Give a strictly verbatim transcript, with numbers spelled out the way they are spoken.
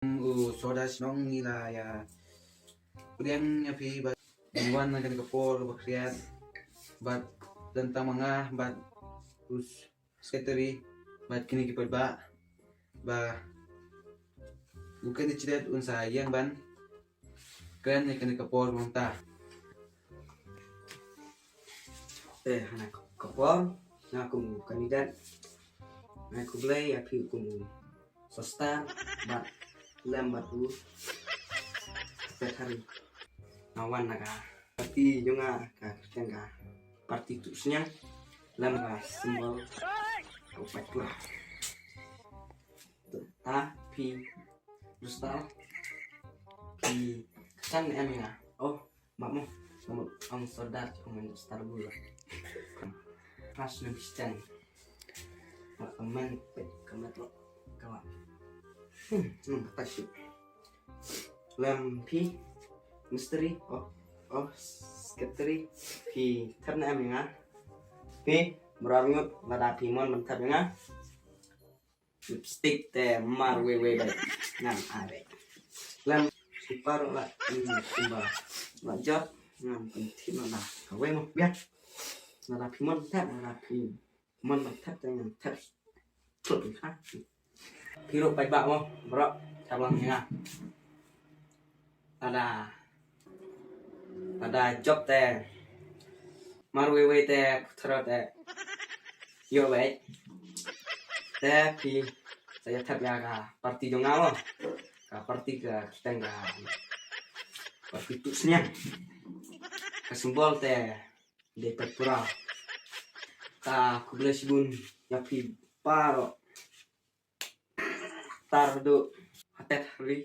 U Soda Shnong ngi la ïa pdiang ïa phi bad ngi wan na kane ka por ba khriat bad tang ma nga bad u secretary bad kine ki paidbah ba u candidate un sa ïeng ban kren ïa kane ka por mynta. Te hana ka por nga kum u candidate nga khublei ïa phi kum u sostar bad lem bad u secretary. Nga wan na ka party jong nga ka kyrteng ka party Tuh Sniang lem ka symbol ka u paidbah. Ta phi Rustal phi kyrteng em nga. Oh, Mamo, mamo, ang sordar, ang men star gula. Pas nem pisten. Mak teman, pet kemet lo, kawa. Hmm, nem kata sih. Lem phi, misteri, oh, oh, secretary, phi terna em nga. Phi, berar ngut, lada phi mon mentat nga. Lipstick te mar wei wei bai. Ngan are. Lem super la, hmm, kumba la jot. Ngan pynthik na la. Ka wei mo biat. Na la phi mon thep, na la phi mon thep te ngan thep. Tut ha. Phi ruh paidbah mo, bro. Thep lang nga. Ada. Ada job te. Mar wei wei te, thero te. Yo wei. Te phi sa ïa thep ïa ka party jong nga mo. Ka party ka kyrteng ka party Tuh Sniang. Ka symbol te dei pura. Ka khublei shibun ïa phi baroh. Tar du hatet hari.